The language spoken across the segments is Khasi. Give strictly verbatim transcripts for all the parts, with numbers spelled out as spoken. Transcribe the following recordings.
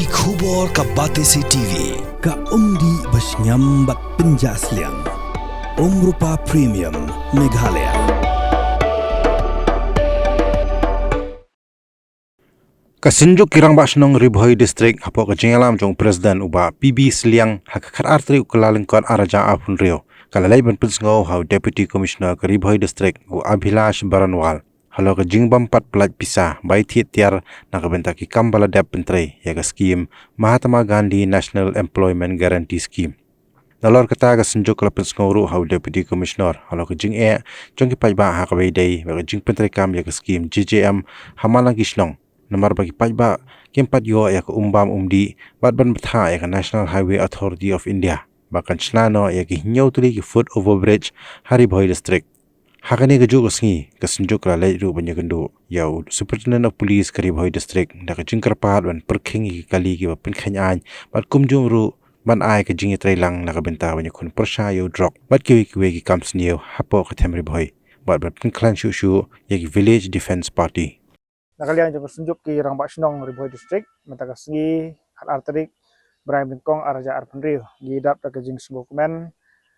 Khubor ka Batesi T V, ka umdih ba shngiam bad pynjah sliang. Umrupa Premium, Meghalaya. Ka Synjuk ki Rangbah Shnong Ri Bhoi District, hapoh ka jingïalam jong u President u Bah P B Sliang, ha ka khatar tarik u Kyllalyngkot arhajar arphew hynriew, ka la leit ban pynsngew ha u Deputy Commissioner ka Ri Bhoi District, u Abhilash Baranwal, halor ka jingbym pat pyllait pisa bai thied tiar na ka bynta ki kam ba la dep pyntrei ïa ka skhim Mahatma Gandhi National Employment Guarantee Scheme. Nalor kata, ka Synjuk ka la pynsngew ruh ha u Deputy Commissioner halor ka jingeh jong ki paidbah ha kaba ïadei bad ka jingpyntreikam ïa ka skhim J J M ha man la ki shnong, namar ba ki paidbah kim pat ïoh ïa ka um bam um dih bad ban bthah ïa ka National Highway Authority of India ba kan shna noh ïa ki hynñiew tylli ki foot overbridge ha Ri Bhoi District. Ha kane kajuh ka sngi, ka Synjuk ka la leit ruh ban ïakynduh ïa u Superintendent of Police ka Ri Bhoi District da ka jingkyrpad ban pyrkhing ïa ki kali kiba pynkheiñ aiñ bad kumjuh ruh ban ai ka jingïatreilang na ka bynta ban ïakhun pyrshah ïa u drok bad kiwei kiwei ki kam sniew hapoh ka them Ri Bhoi, bad ban pynkhlaiñ shuh shuh ïa ki Village Defence Party. Na ka liang jong ka Synjuk ki Rangbah Shnong Ri Bhoi District, mynta ka sngi, khatar tarik, bnai Nyngkong arhajar arphew hynriew, ngi dap da ka jingsngewkmen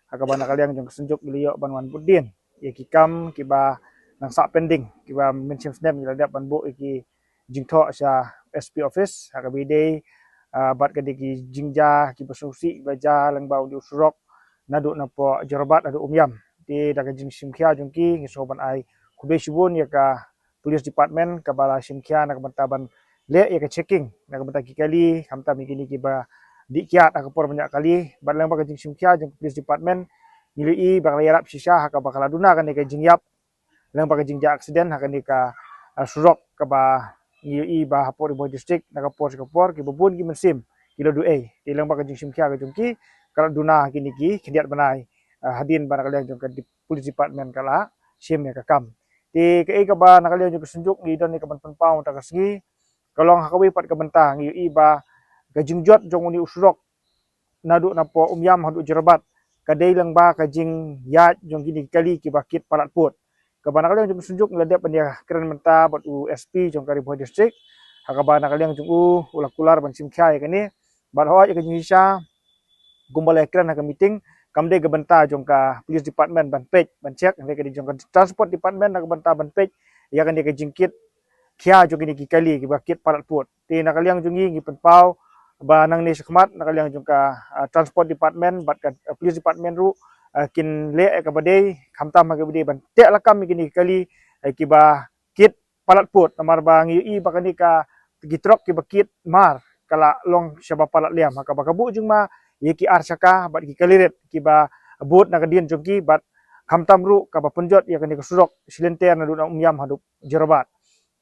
ha kaba na ka liang jong ka Synjuk ngi la ïoh ban wan bud dien ïa ki kam kiba nang sah pending, kiba mynshem snem ngi la dep ban buh ïa ki jingthoh sha S P office ha kaba ïadei, ah, bad ka dei ki jingjia kiba sngewsih ba jia lyngba u dei u surok naduh napoh Jorabat haduh Umiam. Te da ka jingshim khia jong ki, ngi sngew ban ai khublei shibun ïa ka Police Department kaba la shim khia na ka bynta ban leh ïa ka checking na ka bynta ki kali, khamtam ïa kine kiba dih kiad ha ka por ban ïaid kali, bad lyngba ka jingshim khia jong ka Police Department, ngi la ïohi ba ka la ïarap shisha ha kaba ka la duna kane ka jingïap lyngba ka jingjia accident ha kane ka, ah, surok kaba ngi ïohi ba hapoh Ri Bhoi District na ka por sha ka por kiba bun ki mynsiem ki la duh ei. Te lyngba ka jingshim khia ka jong ki, ka la duna kine ki khyndiat bnai, ah, hadien ba na ka liang jong ka dip-, Police Department ka la shim ïa ka kam. Te kaei kaba na ka liang jong ka Synjuk ngi don ïa kaban pynpaw mynta ka sngi, ka long ha kawei pat ka bynta ngi ïohi ba ka jingjot jong une u surok naduh napoh Umiam haduh Jorabat ka dei lyngba ka jingïaid jong kine ki kali kiba kit palat pud. Kaba na ka liang jong ka Synjuk ngi la dep ban ïakren mynta bad u S P jong ka Ri Bhoi District, ha kaba na ka liang jong u u la kular ban shim khia ïa kane, bad hooid ïa ka jingshisha kumba la ïakren ha ka meeting, kam dei ka bynta jong ka Police Department ban peit ban check, hynrei ka dei jong ka Transport Department na ka bynta ban peit ïa kane ka jingkit khia jong kine ki kali kiba kit palat pud. Te na ka liang jong ngi ngi pynpaw ba nangne shakhmat na ka liang jong ka, ah, Transport Department bad ka, ah, Police Department ruh, ah, kin leh ïa kaba dei, khamtam ha kaba dei ban teh lakam ïa kine ki kali, eh, kiba kit palat pud, namar ba ngi ïohi ba kane ka ki trok kiba kit mar ka la long shaba palat liam ha kaba ka buh jingma ïa ki ar shaka bad ki kali rit kiba bud na ka dien jong ki, bad khamtam ruh kaba pynjot ïa kane ka surok shi lynter naduh na Umiam haduh Jorabat.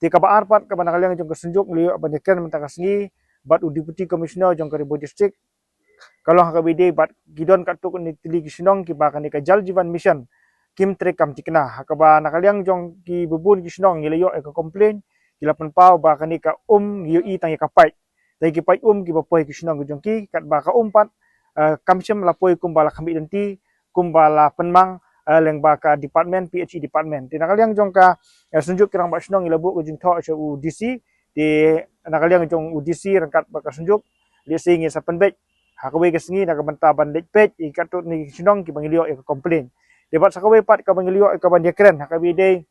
Te kaba ar pat kaba na ka liang jong ka Synjuk ngi la ïoh ban ïakren mynta ka sngi bad u Deputy Commissioner jong ka Ri Bhoi District, ka long ha kaba ïadei bad ki don katto katne tylli ki shnong kiba kane ka Jal Jeevan Mission kim treikam thikna, ha kaba na ka liang jong kiba bun ki shnong ngi la ïoh ïa ka complain, ki la pynpaw ba kane ka um ngi ïohi tang ïa ka paip, tang ïa ki paip um kiba poi ki shnong ki jong ki, katba ka um pat, eh, kam shym la poi kumba la khmih lynti, kumba la pynmang, eh, lyngba ka department, P H E department. Te na ka liang jong ka, eh, Synjuk ki Rangbah Shnong ngi la buh ka jingthoh sha u D C, te na ka liang jong u D C ryngkat bad ka Synjuk, lehse ngin sa pynbeit ha kawei ka sngi na ka bynta ban leit peit ïa katto katne ki shnong kiba ngi la ïoh ïa ka complain. Te bad sa kawei pat kaba ngi la ïoh ïa kaban ïakren ha kaba ïadei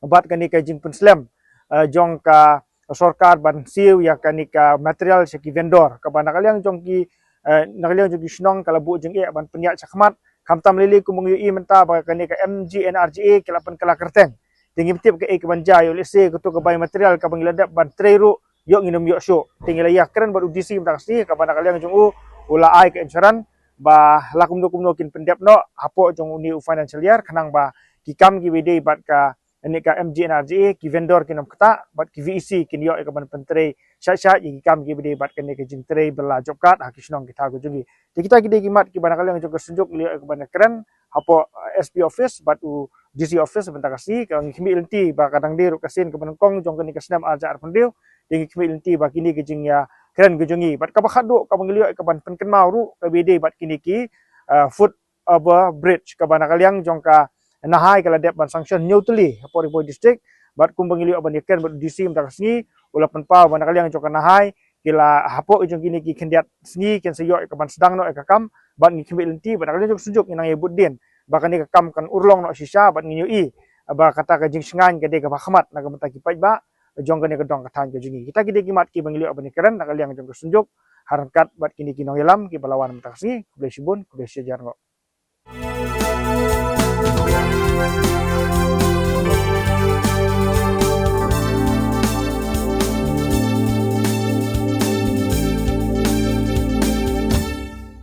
bad kane ka jingpynslem, eh, jong ka sorkar ban siew ïa kane ka material sha ki vendor, kaba na ka liang jong ki, eh, na ka liang jong ki shnong ka la buh jingeh ban pynïaid shakhmat, khamtam lei lei kumba ngi ïohi mynta ba kane ka M G N R G A ki la pynkylla kyrteng. Te ngim tip kaei kaban jia, ïoh lehse kato ka bai material kaba ngi la dep ban trei ruh ïoh ngin ym ïoh shuh. Te ngi la ïakren bad u D C mynta ka sngi, kaba na ka liang jong u u la ai ka assurance ba la kumno kumno kin pyndep noh hapoh jong une u financial year, khnang ba ki kam kiba ïadei bad kane ka M G N R G A, ki vendor kin ym ktah bad ki V E C kin ïoh ïa kaban pyntrei shait shait ïa ki kam kiba ïadei bad kane ka jingtrei bylla job card ha ki shnong ki thaw ki jong ngi. Te kita ki dei ki mat kiba na ka liang jong ka Synjuk ngi la ïoh ïa kaban ïakren hapoh, eh, S P office bad u D C office mynta ka sngi, ka ngi khmih lynti ba ka dang dei ruh ka sien kaba nyngkong jong kane ka snem arhajar arphew hynriew, te ngi khmih lynti ba kine ki jingïakren ki jong ngi. Bad kaba khatduh kaba ngi la ïoh ïa kaban pynkynmaw ruh kaba ïadei bad kine ki, eh, foot over bridge, kaba na ka liang jong ka NHAI ka la dep ban sanction hynñiew tylli hapoh Ri Bhoi District, bad kumba ngi la ïoh ban ïakren bad u D C mynta ka sngi, u la pynpaw ba na ka liang jong ka NHAI ki la hapoh jong kine ki khyndiat sngi kin sa ïoh ïa ka ban sdang noh ïa ka kam bad ngi khmih lynti bad na ka liang jong ka Synjuk ngi nang ïa bud dien ba kane ka kam kan urlong noh shisha bad ngi ïohi ba kata ka jingshngaiñ ka dei kaba khmat na ka bynta ki paidbah jong kane ka dong ka thaiñ ka jong ngi. Kita ki dei ki mat kiba ngi la ïoh ban ïakren na ka liang jong ka Synjuk ha ryngkat bad kine ki nongïalam kiba la wan mynta ka sngi. Khublei shibun, khublei shihajar nguh.